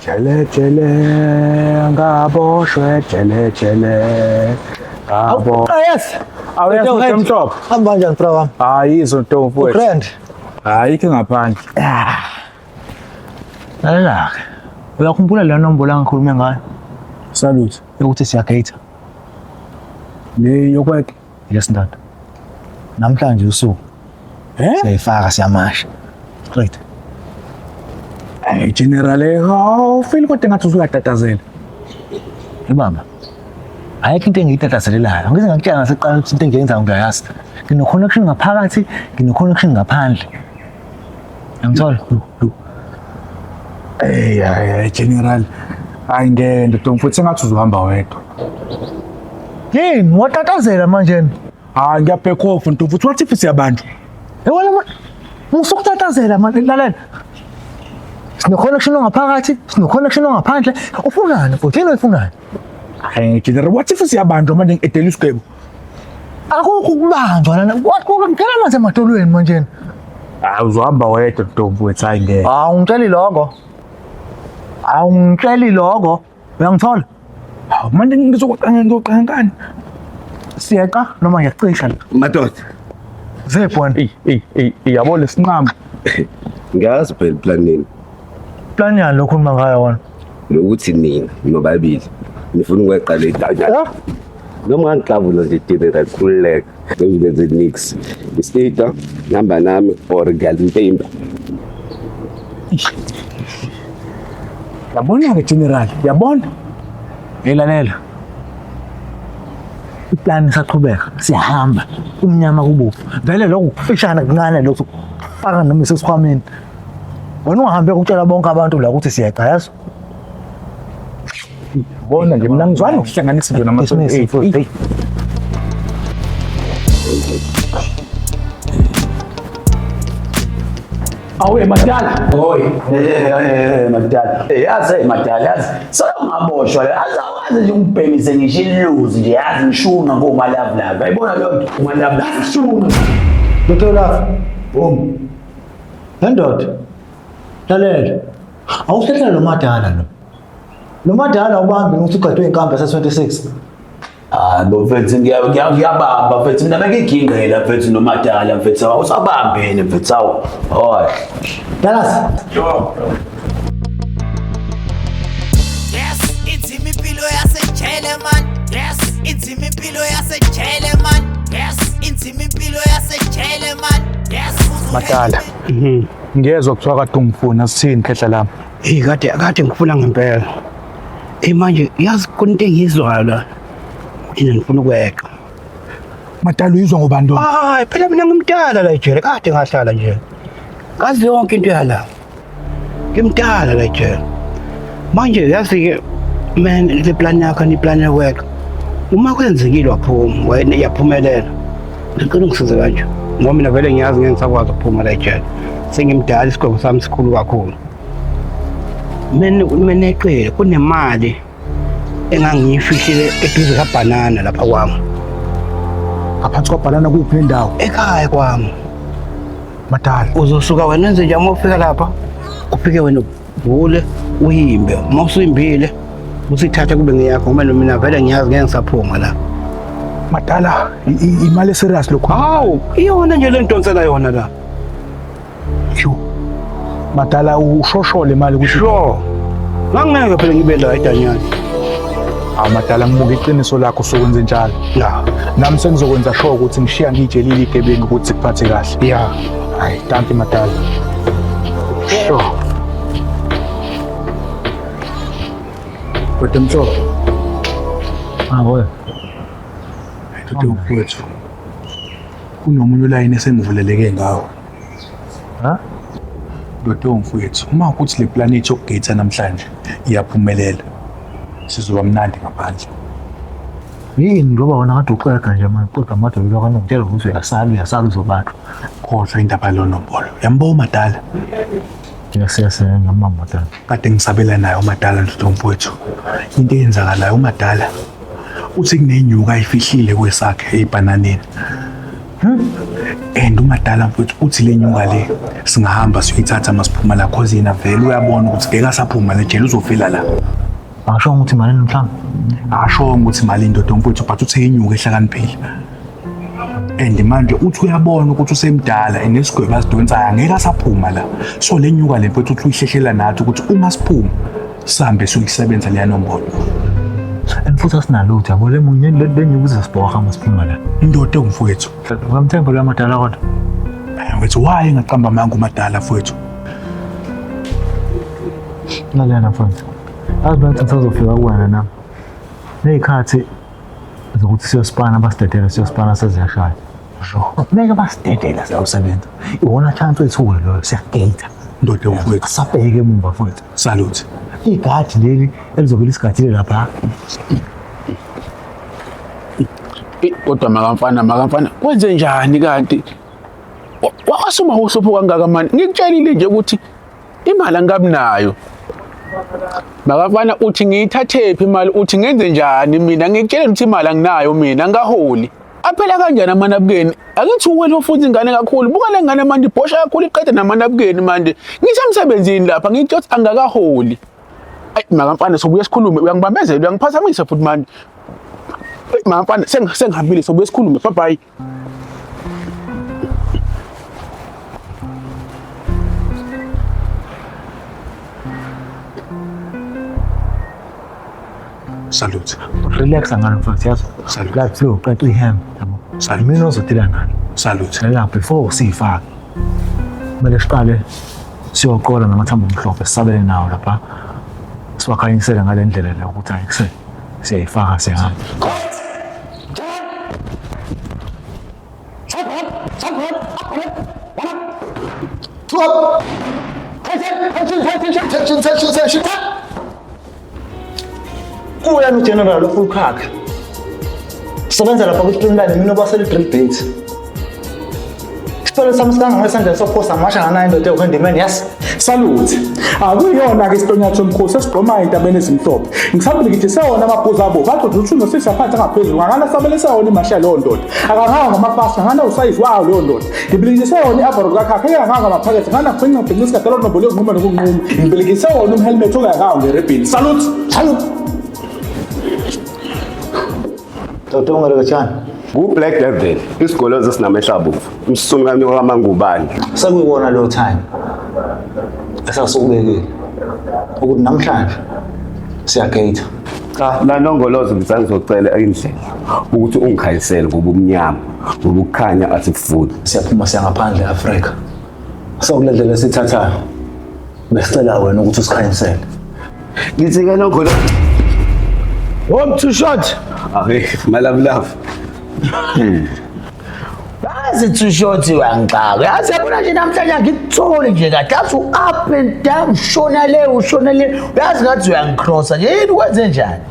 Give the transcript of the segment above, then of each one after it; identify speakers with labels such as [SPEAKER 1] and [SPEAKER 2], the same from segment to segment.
[SPEAKER 1] Jele jele ngaboshwe jele jele ngabo.
[SPEAKER 2] Ah, yes.
[SPEAKER 1] Awu yes mhlophe.
[SPEAKER 2] Hamba kanjani bro wami?
[SPEAKER 1] Hayi izo ntombi mfowethu.
[SPEAKER 2] Grand.
[SPEAKER 1] Hayi ikho ngaphandle.
[SPEAKER 2] Lalela-ke. Uyakhumbula leyo nombolo angikhulume ngayo
[SPEAKER 1] Salute.
[SPEAKER 2] yokuthi siyagate?
[SPEAKER 1] Le yokweke.
[SPEAKER 2] Yes ndoda. Namhlanje usuku
[SPEAKER 1] Eh?
[SPEAKER 2] siyayifaka siyamasha. Straight.
[SPEAKER 1] Hey General, awufili kodwa ngathi usuyatatazela.
[SPEAKER 2] Ibamba. Ayikho into engiyitatazelelayo. Ngize ngakutshela ngasekuqala ukuthi into engiyenzayo ngiyayazi. Ngino-connection ngaphakathi, ngino-connection ngaphandle. Uyangithola?
[SPEAKER 1] Hey, hey, General. Hayi ngeke ndoda mfowethu sengathi uzohamba wedwa.
[SPEAKER 2] Yini watatazela manje?
[SPEAKER 1] Hayi ngiyaback off ntombi futhi what if siyabanjwa?
[SPEAKER 2] Ewena ma musukutatazela manje lalela. Sino connection ongaphakathi, sino connection ongaphandle. Ufunani futhi? Yini oyifunayo?
[SPEAKER 1] Hayi General, what if siyabanjwa manje ngedela isigwebo?
[SPEAKER 2] Akukho ukubanjwa lana. Ngena amanzi emadolweni manje.
[SPEAKER 1] Hayi uzohamba wedwa ntombi mfowethu hayi ngeke.
[SPEAKER 2] Awungitsheli lokho. Awungitsheli lokho. Uyangithola?
[SPEAKER 1] Hawu manje ngizokuqanga ngizoqanga ngani?
[SPEAKER 2] Siyeqa noma ngiyacisha la.
[SPEAKER 3] Madoda,
[SPEAKER 2] Zephi wena?
[SPEAKER 1] Ey ey ey yabo lesinqamu.
[SPEAKER 3] ngiyazi phela planini
[SPEAKER 2] Plan yani lokhu uma ngayo wena.
[SPEAKER 3] nokuthi nina nobabili nifuna ukweqa le danyana. Noma ngangixabula nje dinner khululeka. Ngizenze nix. Isita nihamba nami or ngiyalimpimba.
[SPEAKER 1] Yabona ke General, yabona?
[SPEAKER 2] Hey lalela. Iplan isaqhubeka, siyahamba. Umnyama kubovu. Vele lokhu kufishana kuncane lokhu faka noma isesikhwameni. Wena ungahambe ukutshela bonke abantu la ukuthi siyeqa yazi.
[SPEAKER 1] Bona nje mina ngizwani ukuhlanganisa nje nama
[SPEAKER 2] Dismiss futhi. Hey.
[SPEAKER 4] Awe madala. Oy, madala. Yazi madala, yazi. Sewungaboshwa la. Yazi awazi nje ungibhemise ngisho iluzi nje, yazi ngishunqa ngoma love love. Ayibona leyo nto, uma love love shunqa.
[SPEAKER 2] Dr. Love. Boom. Lendoda. Lalela. Awuhlehlela lo madala lo. Lo madala ubambi ukuthi ugadwe inkambi yase 26.
[SPEAKER 4] Hayi bo mfethu ngiyabamba mfethu mina bengigingqela mfethu nomadala mfethu awusabambeni mfethu awu. Hoy.
[SPEAKER 2] Dallas.
[SPEAKER 5] Yes, inzima impilo yasejele man. Yes, inzima impilo yasejele man. Yes, inzima impilo yasejele man. Yes,
[SPEAKER 1] Madala. Ngiyezwa kuthiwa kade ungifuna sithini khehla lami.
[SPEAKER 6] Hey kade kade ngifuna ngempela. Hey manje yazi kunto engiyizwayo la. Ukuthi ngifuna ukweqa.
[SPEAKER 1] Madala uyizwa ngobani lo?
[SPEAKER 6] Hayi phela mina ngimdala la ejele kade ngahlala nje. Ngazi yonke into yala. Ngimdala la ejele. Manje yazi ke man le plan yakho ni plan yokweqa. Uma kwenzekile waphuma wena iyaphumelela. Ngicela ungisize kanje. Ngoba mina vele ngiyazi ngeke ngisakwazi ukuphuma la ejele. Sengimdala isigwebo sami sikhulu kakhulu. Mina mina eqile kunemali engangiyifihlile eduze kabhanana lapha kwami.
[SPEAKER 1] Ngaphansi kwabhalana kuphi nendawo?
[SPEAKER 6] Ekhaya kwami.
[SPEAKER 1] Madala.
[SPEAKER 6] Uzosuka wena enze nje uma ufika lapha ufike wena uvule uyimbe uma usuyimbile usithathe kube ngeyakho ngoba mina vele ngiyazi ngeke ngisaphuma la.
[SPEAKER 1] Madala imali serious lokho.
[SPEAKER 6] Hawu iyona nje le ngidonsela yona la.
[SPEAKER 1] Yo. Madala ushoshole imali ukuthi
[SPEAKER 6] Sure. Ngangeke phela ngibe la edanyana.
[SPEAKER 1] Hawu madala ngibuka iqiniso lakho sokwenze njalo.
[SPEAKER 6] Ya.
[SPEAKER 1] Nami sengizokwenza sure ukuthi ngishiya ngiyitshelile igebengu ukuthi sikuphathe kahle.
[SPEAKER 6] Ya.
[SPEAKER 1] Hayi, danki madala. Sure. Kodwa mhlobo,
[SPEAKER 2] Ah boy.
[SPEAKER 1] ndoda mfowethu. Kunomunye ulayini esengivuleleke ngawo.
[SPEAKER 2] Ha?
[SPEAKER 1] Ndoda mfowethu, uma ukuthi le planet yokugate namhlanje iyaphumelela, sizoba mnandi ngaphandle.
[SPEAKER 2] Yini ngoba wena kade uxega nje manje kodwa amadolo akho ngitshela ukuthi uyasala uyasala uzobanjwa.
[SPEAKER 1] Khohlwa indaba yalonombolo. Uyambo madala.
[SPEAKER 2] Yes yes ngiyambamba madala.
[SPEAKER 1] Kade ngisabela naye umadala ndoda mfowethu. Into eyenzakalayo umadala uthi kunenyuka ayifihlile kwesakhe ebhananeni. And umadala mfowethu uthi le nyuka le singahamba siyoyithatha masiphuma la cause yena vele uyabona ukuthi ngeke asaphuma le jele uzofela la.
[SPEAKER 2] Akashongo ukuthi malini mhlawumbe.
[SPEAKER 1] Akashongo ukuthi malini ndoda mfowethu but uthe inyuka ehlakaniphile. And manje uthi uyabona ukuthi usemdala and nesigwebo asidonsayo angeke asaphuma la. So le nyuka le mfowethu uthi uyihlehlela nathi ukuthi uma siphuma sihambe siyoyisebenza leya nombolo.
[SPEAKER 2] And futhi asinalutho yabo le munye le nyuka izosibhoha masiphuma la.
[SPEAKER 1] Indoda engumfowethu.
[SPEAKER 2] Uyamthemba lo madala kodwa.
[SPEAKER 1] Mfowethu why engaqamba amanga umadala mfowethu?
[SPEAKER 2] Lalela mfowethu. Yazi bathi ngisazofika kuwena nami. Ney'khathi zokuthi siyosipana basidedele siyosipana seziyashaya. Ngeke basidedele siyosebenza. Iwona chance wethu-ke loyo siyageyitha.
[SPEAKER 1] Ndoda mfowethu.
[SPEAKER 2] Asabheke emumva mfowethu.
[SPEAKER 1] Salute.
[SPEAKER 2] Igadi leli elizobe lisigadile lapha.
[SPEAKER 7] Kodwa makamfana makamfana kwenze njani kanti? Wakasuma uhlupho kangaka mani? Ngikutshelile nje ukuthi imali angikabi nayo. Makafana uthi ngiyithathephi imali uthi ngenze njani mina ngikutshela ukuthi imali anginayo mina angikaholi. Aphela kanjani amanabukeni? Akithi uwena ofunza ingane kakhulu. Buka le ngane manje ibhosha kakhulu iqede namanabukeni manje. Ngisemsebenzini lapha ngikutshela ukuthi angakaholi. Ayi makamfana sobuye sikhulume uyangibambezela uyangiphazamisa futhi manje. Makamfana sengihambile sobuye sikhulume bye bye.
[SPEAKER 1] Salute.
[SPEAKER 2] Relax ngalo mfowethu yazi.
[SPEAKER 1] Salute.
[SPEAKER 2] Life flow qeqa ihembe yabo.
[SPEAKER 1] Salute.
[SPEAKER 2] Mina ozodila nalo.
[SPEAKER 1] Salute.
[SPEAKER 2] Lalela before siyifake. Kumele siqale siyoqola namathambo omhlophe sisabele nawo lapha. Siwakhanyisele ngale ndlela le ukuthi ayikuse siyayifaka siyahamba. Kuyani uGeneral uFulkhakhe. Sebenza lapha kwi-streamline mina obasela i-drill bit. Isitolo sami sikangangesandleni sokuphosa ngimasha nganayo indoda ewuhandyman yes.
[SPEAKER 8] Salute. Akuyona-ke isitonyatha somkhosi esigqomayo entabeni ezimhlophe. Ngisambile ngithi sewona amaphuzu abovu agcotha ukuthi unosisi aphansi angaphezulu ngangana sabele sewona imashi yaleyo ndoda. Akanganga ngamafasi ngangana usayizi wayo leyo ndoda. Ngibilikise wona i-avaro kakhakha enganganga ngamaphakethe ngana bhinca bhinca isigadela nombolo yokunquma nokunquma. Ngibilikise wona umhelmet ongakawo ngerebhini. Salute. Salute.
[SPEAKER 2] Dr. Ungarekachana.
[SPEAKER 3] Ku-Black Devil, isigolozi esinamehlo abovu, umsunu kami wamangubane.
[SPEAKER 2] Sekuyiwona leyo time esasukubekile ukuthi namhlanje siyageyitha.
[SPEAKER 3] Cha, la nongolozo ngisangizocela indlela ukuthi ungikhanyisele ngoba umnyama, ngoba ukukhanya asikufuni.
[SPEAKER 2] Siyaphuma siya ngaphandle e-Afrika. So kule ndlela esithathayo besicela wena ukuthi usikhanyisele.
[SPEAKER 3] Ngithi ke nongolo.
[SPEAKER 4] Home too short.
[SPEAKER 3] Ahe, my love love.
[SPEAKER 4] Yazi too short uyangixaka. Yazi yabona nje namhlanje angikutholi nje kahle. Yazi u-up and down ushona le ushona le. Uyazi ngathi uyangicrossa nje. Yini kwenze njani?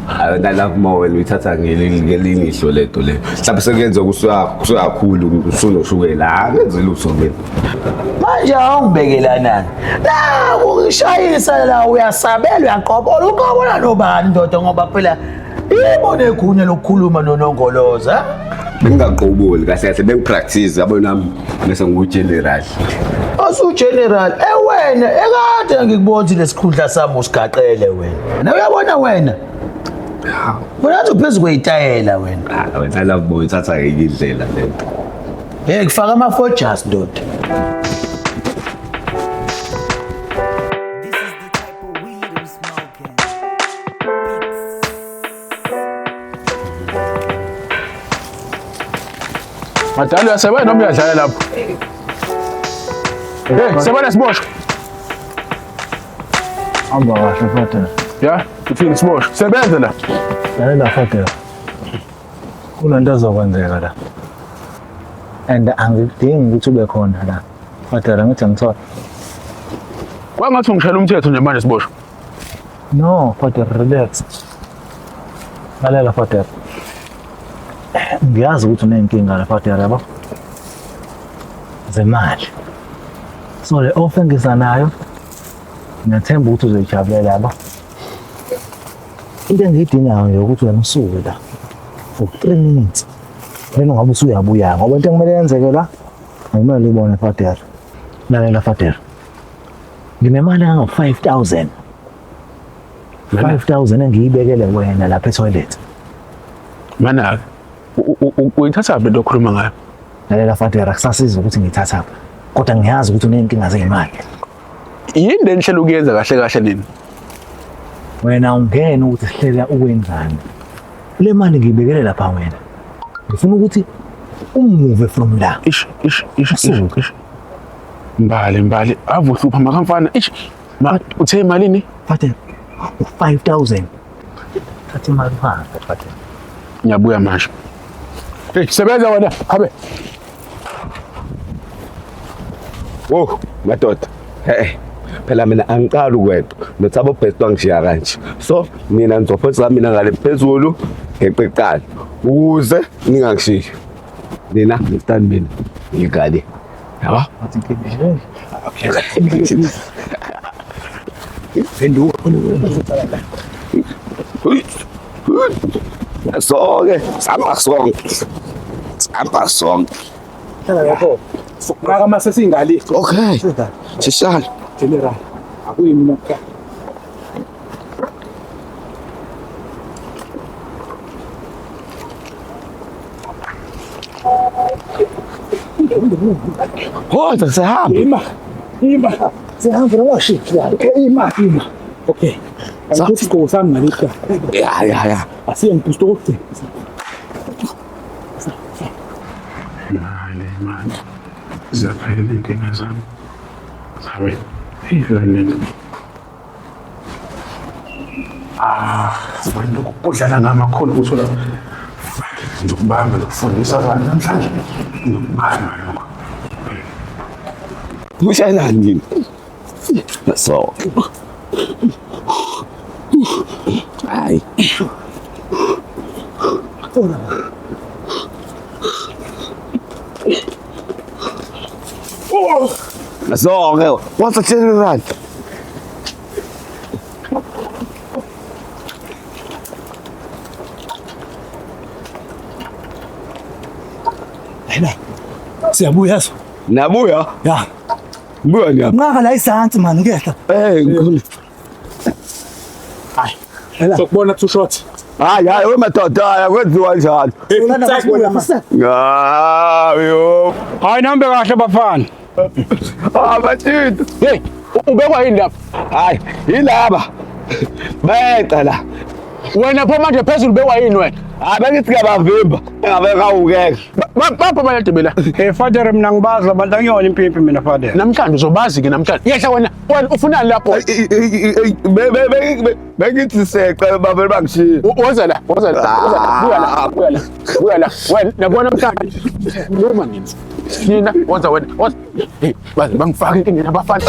[SPEAKER 3] Hayi na love more wena uyithatha ngelinye ihlo lento le. Mhlawumbe sekuyenza usuyakhulu usunoshukela. Akenze lutho mina.
[SPEAKER 4] Manje awungibekelanani. La ungishayisa la uyasabela uyaqobola uqobola nobani ndoda ngoba phela yebo negunya lokukhuluma nonongoloza.
[SPEAKER 3] Bengingaqoboli kahle kahle bengipractice yabo nami bese ngiwu-general.
[SPEAKER 4] Asu-general ewena ekade ngikubona ukuthi lesikhundla sami usigaqele wena. Na uyabona wena. Wena athi uphezu kweyitayela wena.
[SPEAKER 3] Ah, wena love boy uthatha ngenye indlela lento.
[SPEAKER 4] Hey kufaka ama-forgers ndoda.
[SPEAKER 5] This is the type of weed I'm smoking.
[SPEAKER 7] Madala uyasebenza noma uyadlala lapho? Hey, sebenza siboshwe.
[SPEAKER 2] Hamba kahle Fadela.
[SPEAKER 7] Ya, uthini siboshwe. Sebenza la.
[SPEAKER 2] Lalela Fadela. Kunento ezokwenzeka la. And angikudingi ukuthi ube khona la. Fadela ngithi angithola.
[SPEAKER 7] Kwangathi ungishayela umthetho nje manje siboshwe.
[SPEAKER 2] No, Fadela relax. Lalela Fadela. Ngiyazi ukuthi unenkinga la Fadela yabo. Zemali. So le offer engiza nayo ngiyathemba ukuthi uzoyijabulela yabo. Into engiyidingayo nje ukuthi wena usuke la for 3 minutes. Then ungabe usuyabuya ngoba into ekumele yenzeke la akumele uyibone Fader. Lalela Fader. Nginemali engango 5000. 5000 engiyibekele wena lapha etoilet.
[SPEAKER 7] Mana uyithatha phi into okhuluma ngayo?
[SPEAKER 2] Lalela Fader akusasiza ukuthi ngiyithathaphi. Kodwa ngiyazi ukuthi uney'nkinga zey'mali.
[SPEAKER 7] Yini le nihlela ukuyenza kahle kahle nini?
[SPEAKER 2] Wena ungene ukuthi sihlela ukwenzani. Le mali ngiyibekele lapha wena. Ngifuna ukuthi umuve from la.
[SPEAKER 7] Ish ish ish ish ish. Mbali mbali ave uhlupha makamfana ish. Ma uthe malini?
[SPEAKER 2] Fader u5000. Thatha imali uhambe Fader.
[SPEAKER 7] Ngiyabuya manje. Hey sebenza wena habe.
[SPEAKER 3] Wo madoda. Eh phela mina angiqali ukweqa. Nothabo best wangishiya kanje. So mina ngizophosa mina ngale phezulu ngeqeqala ukuze ningangishiyi. Nina ngistand mina ngigale. Yabo? Phenduka. Sonke, sihamba sonke. Sihamba sonke.
[SPEAKER 2] Hlala lapho.
[SPEAKER 8] Sokunaka mase singali.
[SPEAKER 3] Okay. Sishana.
[SPEAKER 8] General. Akuyi mina kuqala.
[SPEAKER 3] Hoza sihamba.
[SPEAKER 8] Ima. Ima.
[SPEAKER 2] Sihambe noma shift la.
[SPEAKER 8] Okay, ima, ima. Okay. Angiphethe isigqoko sami ngalipha.
[SPEAKER 3] Ya ya ya.
[SPEAKER 8] Asiye ngibhusta okugcina.
[SPEAKER 7] Mali mali. Ziyaphela iy'nkinga zami. Sabe. Hey lento. Ah, sibona lokhu kudlala ngamakhono uthola ngizokubamba ngikufundisa abantu namhlanje. Ngizokubamba lokho.
[SPEAKER 3] Kushayelani nini? So. Hayi. Sonke, what's the general?
[SPEAKER 4] Lela. Siyabuya so.
[SPEAKER 3] Nabuya?
[SPEAKER 4] Ya.
[SPEAKER 3] Buya niyaphi?
[SPEAKER 4] Nqaka la isansi man ngehla.
[SPEAKER 3] Eh, ngikhona.
[SPEAKER 8] Hayi.
[SPEAKER 4] Lela.
[SPEAKER 8] Sokubona too short.
[SPEAKER 3] Hayi hayi we madoda hayi akwenziwa njalo. Hayi yo.
[SPEAKER 6] Hayi nambe kahle bafana.
[SPEAKER 3] Ah batshito.
[SPEAKER 7] Hey, ubekwa yini lapha?
[SPEAKER 3] Hayi, yilaba. Beqa la.
[SPEAKER 7] Wena pho manje phezulu ubekwa yini wena?
[SPEAKER 3] Hayi bengithi ngiyabavimba. Engabe kawukeke.
[SPEAKER 7] Bapha bayade la.
[SPEAKER 6] Hey Fader mina ngibazi abantu angiyona impimpi mina Fader.
[SPEAKER 7] Namhlanje uzobazi ke namhlanje. Yehla wena, wena ufunani lapho?
[SPEAKER 3] Bengithi seqa bavele bangishiya.
[SPEAKER 7] Woza la, woza la, woza la, buya la, buya la, buya la. Wena nabona namhlanje. Noma nini? Nina, woza wena, woza. Hey, baze bangifake enkingeni abafana.